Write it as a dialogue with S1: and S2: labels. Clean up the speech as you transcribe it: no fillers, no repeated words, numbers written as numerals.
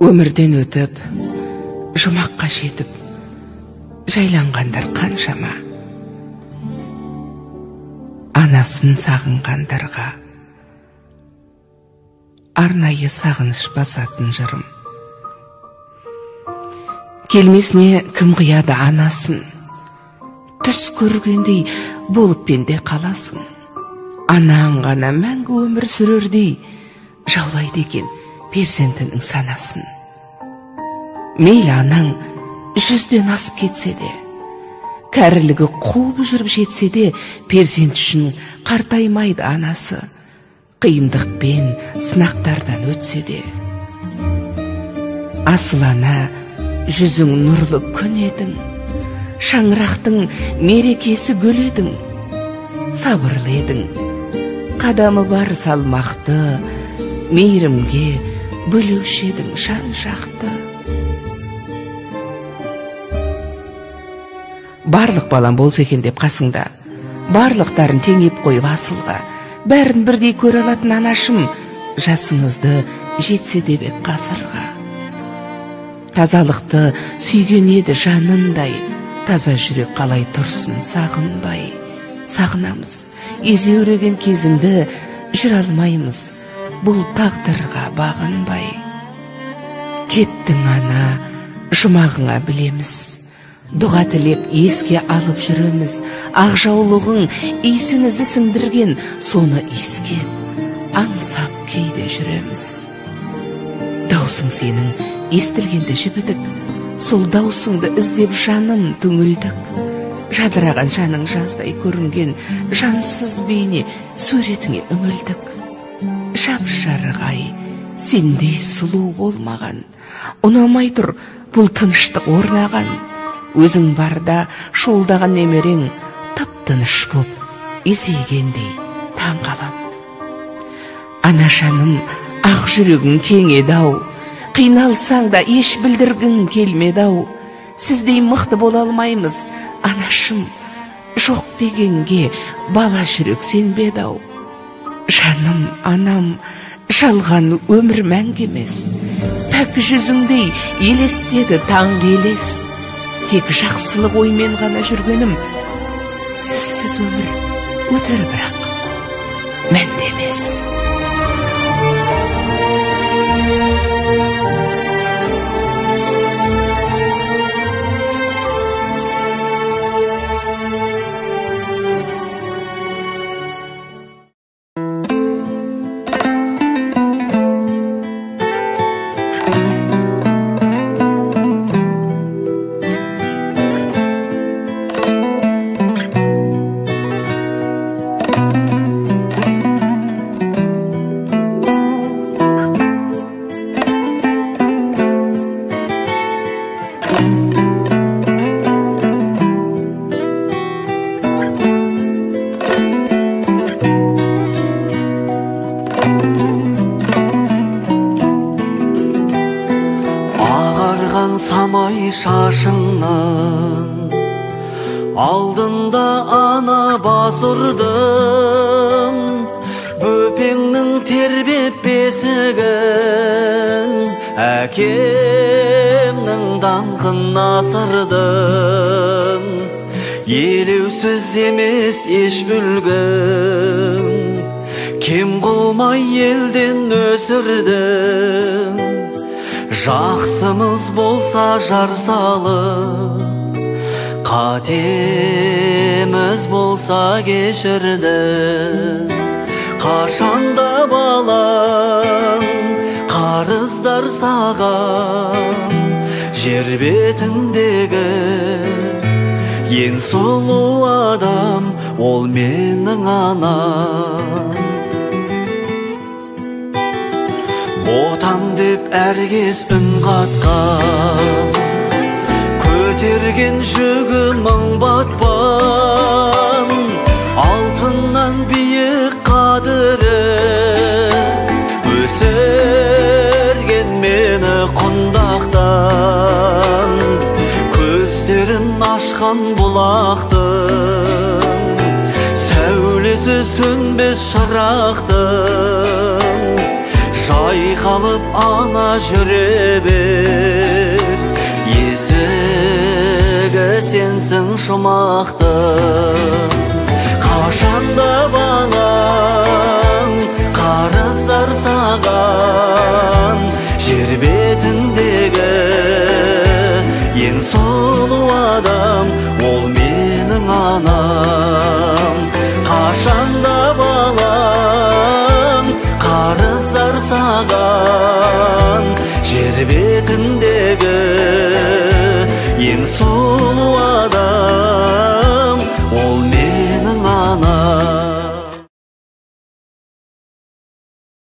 S1: Өмірден өтіп, жұмаққа жетіп, жайланғандар қаншама. Анасын сағынғандарға арнайы сағыныш басатын жырым. Келмесіне кім қияды анасын, түс көргендей болып пенде қаласың. Анаң ғана мәңгі өмір сүрердей жаулайды екен перзентінің санасын. Мейлі анаң 100-ден асып кетсе де, кәрілігі қуып жүріп жетсе де, перзент үшін қартаймайды анасы, қиындықпен сынақтардан өтсе де. Асыл ана, жүзің нұрлы күн едің, шаңырақтың мерекесі гүл едің, сабырлы едің, қадамы бар салмақты, мейірімге бөлеуші едің жан жақты. Барлық балам болса екен деп қасыңда, барлықтарын теңеп қойып асылға, бәрін бірдей көре алатын анашым, жасыңызды жетсе деп ғасырға. Тазалықты сүйген еді жанындай, таза жүрек қалай тұрсын сағынбай. Сағынамыз, езеуреген кезіңді жүре алмаймыз, бұл тағдырға бағынбай. Кеттің ана, жұмағыңа білеміз, дұға тілеп еске алып жүреміз. Ақ жаулығың иісіңізді сіңдірген, соны иіскеп, аңсап кейде жүреміз. Даусың сенің естілгенде жібідік, сол даусыңды іздеп жаным түңілдік. Жадыраған жаның жаздай көрінген, жансыз бейне суретіңе үңілдік. Жап-жарық ай, сендей сұлу болмаған, ұнамай тұр бұл тыныштық орнаған. Өзің барда шуылдаған немерең тып-тыныш боп есейгендей таң қалам. Анашаным, ақ жүрегің кең еді-ау, қиналсаң да еш білдіргің келмеді-ау. Сіздей мықты бола алмаймыз, анашым, жоқ дегенге бала жүрек сенбеді-ау. Жаным, анам, жалған өмір мәңгі емес, пәк жүзіңдей елестеді таңғы елес. Тек жақсылық оймен ғана жүргенім, сізсіз өмір өтер бірақ мәнді емес.
S2: Шашыңның алдында ана бас ұрдым, бөпеңнің тербеп бесігін, әкемнің даңқын асырдым. Елеусіз емес еш үлгім, кем қылмай елден өсірдім. Жақсымыз болса жар салып, қатеміз болса кешірді. Қашанда балаң қарыздар саған, жер бетіндегі ең сұлу адам ол менің анам. Отам деп әркез үн қатқан, көтерген жүгі мың батпан, алтыннан биік қадірі, өсірген мені құндақтан. Көздерін ашқан бұлақтың сәулесі Көзі сөнбес шырақтың, жайқалып ана жүре бер. Есігі сенсің шумақтың. Қашанда балаң қарыздар саған, жер бетіндегі ең сұлу адам ол менің анам. Қашанда балаң қарыздар саған, жер бетіндегі